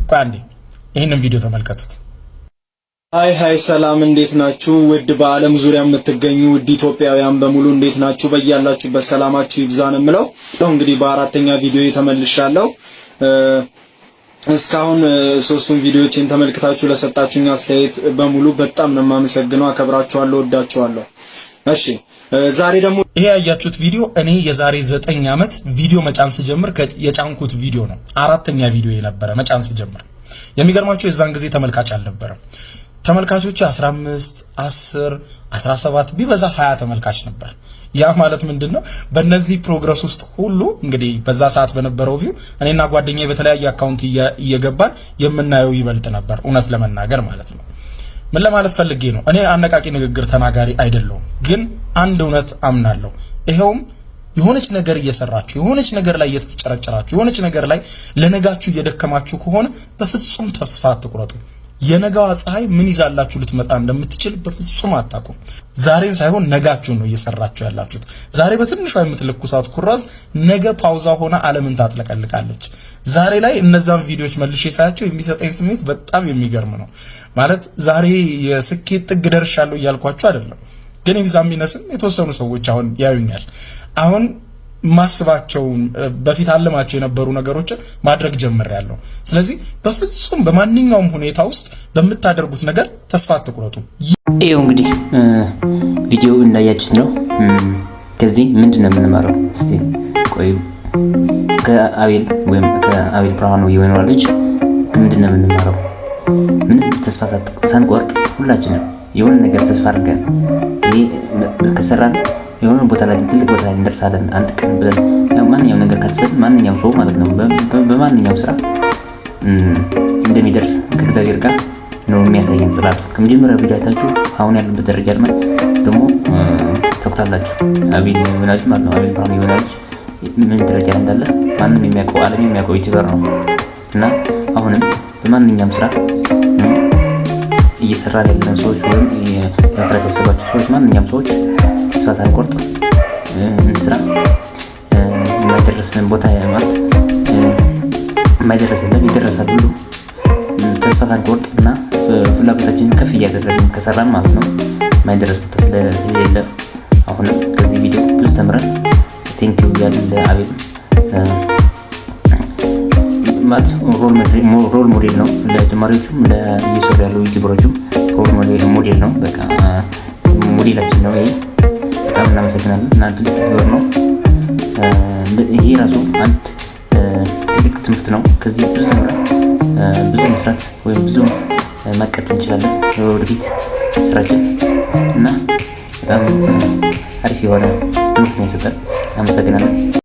ቆይ አንዴ ይህንን ቪዲዮ ተመልከቱት። Hi hi፣ ሰላም፣ እንዴት ናችሁ? ውድ በዓለም ዙሪያ የምትገኙ ውድ ኢትዮጵያውያን በሙሉ እንዴት ናችሁ? በያላችሁበት ሰላማችሁ ይብዛ ነው የምለው። እንግዲህ በአራተኛ ቪዲዮ ተመልሻለሁ። እስካሁን ሶስቱን ቪዲዮዎችን ተመልክታችሁ ለሰጣችሁኝ አስተያየት በሙሉ በጣም ነው የማመሰግነው። አከብራችኋለሁ፣ ወዳችኋለሁ። እሺ፣ ዛሬ ደግሞ ይሄ ያያችሁት ቪዲዮ እኔ የዛሬ 9 ዓመት ቪዲዮ መጫን ስጀምር የጫንኩት ቪዲዮ ነው። አራተኛ ቪዲዮ የነበረ መጫን ስጀምር። የሚገርማችሁ የዛን ጊዜ ተመልካች አልነበረም። ተመልካቾች 15፣ 10፣ 17፣ ቢበዛ 20 ተመልካች ነበር። ያ ማለት ምንድን ነው? በእነዚህ progress ውስጥ ሁሉ እንግዲህ በዛ ሰዓት በነበረው view እኔና ጓደኛዬ በተለያየ account እየገባን የምናየው ይበልጥ ነበር፣ እውነት ለመናገር ማለት ነው። ምን ለማለት ፈልጌ ነው? እኔ አነቃቂ ንግግር ተናጋሪ አይደለሁም፣ ግን አንድ እውነት አምናለሁ። ይኸውም የሆነች ነገር እየሰራችሁ፣ የሆነች ነገር ላይ እየተፍጨረጨራችሁ፣ የሆነች ነገር ላይ ለነጋችሁ እየደከማችሁ ከሆነ በፍጹም ተስፋ አትቁረጡ። የነገዋ ፀሐይ ምን ይዛላችሁ ልትመጣ እንደምትችል በፍጹም አታውቁም። ዛሬን ሳይሆን ነጋችሁን ነው እየሰራችሁ ያላችሁት። ዛሬ በትንሿ የምትለኩሳት ኩራዝ ነገ ፓውዛ ሆና ዓለምን ታጥለቀልቃለች። ዛሬ ላይ እነዛን ቪዲዮዎች መልሼ ሳያቸው የሚሰጠኝ ስሜት በጣም የሚገርም ነው። ማለት ዛሬ የስኬት ጥግ ደርሻለሁ እያልኳችሁ አይደለም፣ ግን ይብዛም ይነስም የተወሰኑ ሰዎች አሁን ያዩኛል። አሁን ማስባቸውን በፊት አልማቸው የነበሩ ነገሮችን ማድረግ ጀምሬያለሁ። ስለዚህ በፍጹም በማንኛውም ሁኔታ ውስጥ በምታደርጉት ነገር ተስፋ አትቁረጡ። ይኸው እንግዲህ ቪዲዮ እንዳያችሁት ነው። ከዚህ ምንድን ነው የምንማረው? እስቲ ቆይ፣ ከአቤል ወይም ከአቤል ብርሃኑ የወይኗ ልጅ ምንድን ነው የምንማረው? ምንም ተስፋ ሳንቆርጥ ሁላችንም የሆነ ነገር ተስፋ አድርገን ይሄ ከሰራን የሆነ ቦታ ላይ፣ ትልቅ ቦታ ላይ እንደርሳለን አንድ ቀን ብለን ማንኛውም ነገር ካሰብን፣ ማንኛውም ሰው ማለት ነው፣ በማንኛውም ስራ እንደሚደርስ ከእግዚአብሔር ጋር ነው የሚያሳየን ጽናቱ። ከመጀመሪያው ቪዲዮ አይታችሁ አሁን ያለበት ደረጃ ደግሞ ታውቁታላችሁ። አቤል ወላጅ ማለት ነው። አቤል ብርሃኑ የወላጅ ምን ደረጃ ላይ እንዳለ ማንም የሚያውቀው፣ ዓለም የሚያውቀው YouTuber ነው። እና አሁንም በማንኛውም ስራ እየሰራን ያለን ሰዎች ወይም ለመስራት ያሰባችሁ ሰዎች፣ ማንኛውም ሰዎች ተስፋ ሳንቆርጥ እንስራ። የማይደረስን ቦታ ማለት የማይደረስ የለም፣ ይደረሳል ሁሉ። ተስፋ ሳንቆርጥ እና ፍላጎታችንን ከፍ እያደረግን ከሰራን ማለት ነው የማይደረስ ቦታ ስለሌለ አሁንም ከዚህ ቪዲዮ ብዙ ተምረን thank you እያልን ለአቤል ማለት role model ነው፣ ለጀማሪዎቹም ለእየሰሩ ያሉ YouTuber ኦቹም role model ነው። በቃ ሞዴላችን ነው ይሄ። በጣም እናመሰግናለን። እና ትልቅ YouTuber ነው። ይሄ ራሱ አንድ ትልቅ ትምህርት ነው። ከዚህ ብዙ ተምረን ብዙ መስራት ወይም ብዙ ማቀድ እንችላለን ወደፊት ስራችን። እና በጣም አሪፍ የሆነ ትምህርት ነው የሰጠን። እናመሰግናለን።